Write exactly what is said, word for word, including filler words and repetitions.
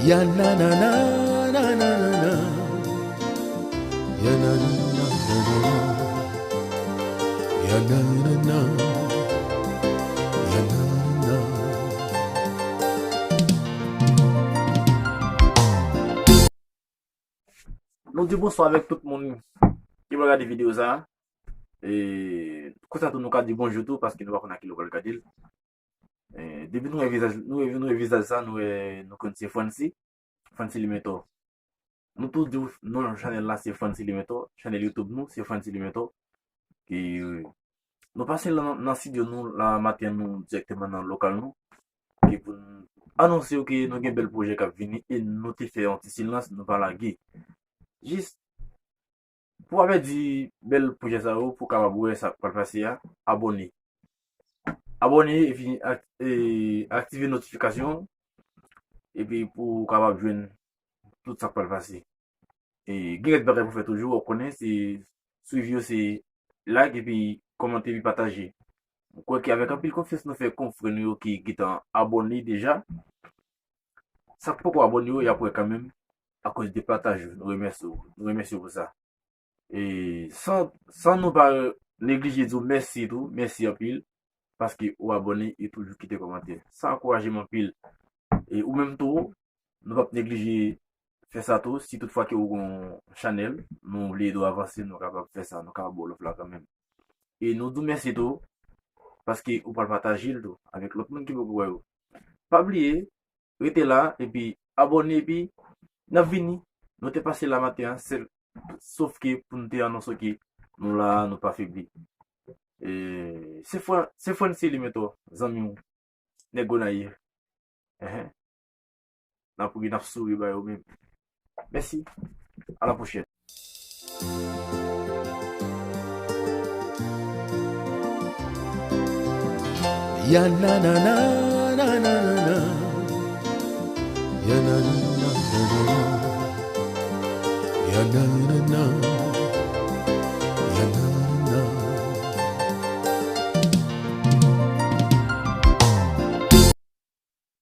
Ya na na na na na na na. Ya na na na na na na. Ya na na na. Ya na na na. Nou di bonswa avèk tout moun ki pral gade videyo sa a. E konsa tou nou ka di bonjou tou, paske nou pa konn a ki lè w pral gade l. E, depi nou wè vizaj, nou wè, nou wè vizaj sa, nou wè, nou konn se Francy, Francy Limetor. Nou tou di w non chanèl la se Francy Limetor, chanèl YouTube nou se Francy Limetor. Ki nou pase nan, nan estidyo nou la maten, nou dirèkteman nan lokal nou. Ki pou n anonse w ke nou gen bèl pwojè k ap vini e nou te fè yon ti silans, nou pa lage. Jis pou w avèdi bèl pwojè sa yo, pou w kapab wè sa k pral pase a, abòne. Abòne epi ak- e, aktive notifikasyon epi pou w kapab jwenn tout sa k pral pase. E gen lòt bagay pou fè toujou, w konnen, se swiv yo, se like epi kòmante epi pataje. Mwen kwè ke avèk anpil konfyans nou fè konfrè nou yo ki gentan abòne deja. Sa k poko abòne yo, y ap wè kanmenm akoz de pataj yo. Nou remèsye w. Nou remèsye w pou sa. E san, san nou pa neglije di w mèsi tou, mèsi anpil, paske ou abòne e toujou kite kòmantè. Sa ankouraje m anpil. E ou menm tou, nou p ap neglije fè sa tou. Si toutfwa ke ou gon chanèl, nou vle ede w avanse, nou kapab fè sa, nou kapab ba w love la kanmenm. E nou di w mèsi tou, paske ou pral pataje l tou avèk lòt moun ki poko wè yo. Pa bliye, rete la, epi abòne, epi n ap vini. Nou te pase la maten an, sèl, sof ke pou n te anonse ke nou la, nou pa febli. E, se Fran-, se Francy Limetor, zanmi w, nèg Gonayiv. Enhen. N ap ri, n ap souri ba yo menm. Mèsi. A la pwochèn. Ya na na na na na na na. Ya na na na na na na. Ya na na na.